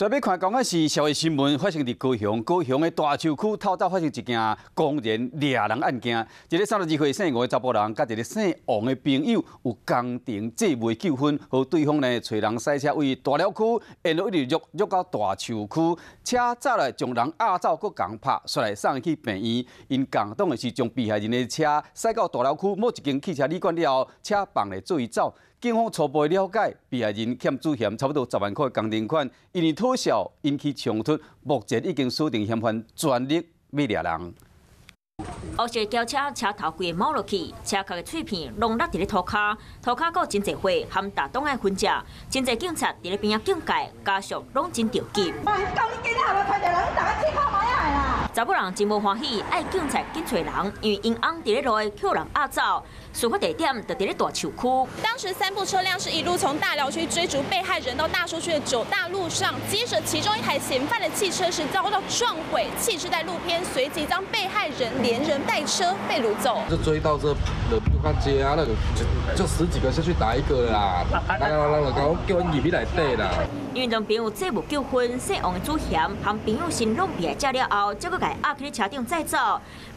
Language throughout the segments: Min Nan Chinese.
所欲看講的是社會新聞，發生佇高雄，高雄的大樹區透早發生一件公然掠人案件。一个32歲姓吳的查埔人，佮一个姓王的朋友有工程債務糾紛，予對方呢揣人駛車位大寮區，沿路一直虐虐到大樹區，車走來將人壓走，閣共拍，煞來送去病院。𪜶共黨的是將被害人的車駛到大寮區某一間汽車旅館了後，車放咧做伊走。警方初步了解，被害人欠主嫌差不多10萬塊工程款，因為討數引起衝突，目前已經鎖定嫌犯，全力欲掠人。黑色轎車車頭規个鉚落去，車殼的碎片攏落佇咧塗跤，塗跤閣有真濟血含大檔的痕跡，真濟警察佇咧邊仔警戒，家屬攏真著急。查某人真無歡喜，愛警察緊揣人，因為𪜶翁佇咧路下予人壓走。事發地點就佇咧大樹區。當時三部車輛是一路從大寮區追逐被害人到大樹區的九大路上，接着其中一台嫌犯的汽車是遭到撞毀，棄置在路邊，隨即將被害人連人帶車被擄走。就追到這路較街啊，那個就十幾個下去打一個啦，來來來來，講叫阮入去內底啦。因為兩朋友債務糾紛，姓王的主嫌和朋友先攏被害者了後，才閣共壓去車頂載走。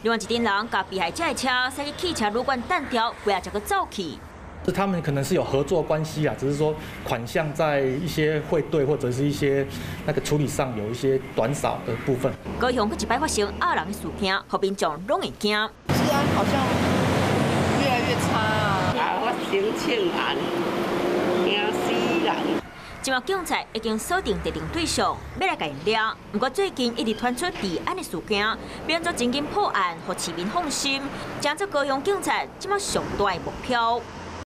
另外一陣人共被害者的車駛去汽車旅館等著，過後才閣走去。是他們可能是有合作關係啊，只是說款項在一些匯兌或者是一些那個處理上有一些短少的部分。高雄閣一擺發生壓人的事件，予民眾攏會驚。治安好像越來越差啊！啊，發生槍案，驚死人。這馬警察已經鎖定特定對象，欲來共𪜶掠。毋過最近一直傳出治安的事件，變做真緊破案，予市民放心，成做高雄警察這馬上大的目標。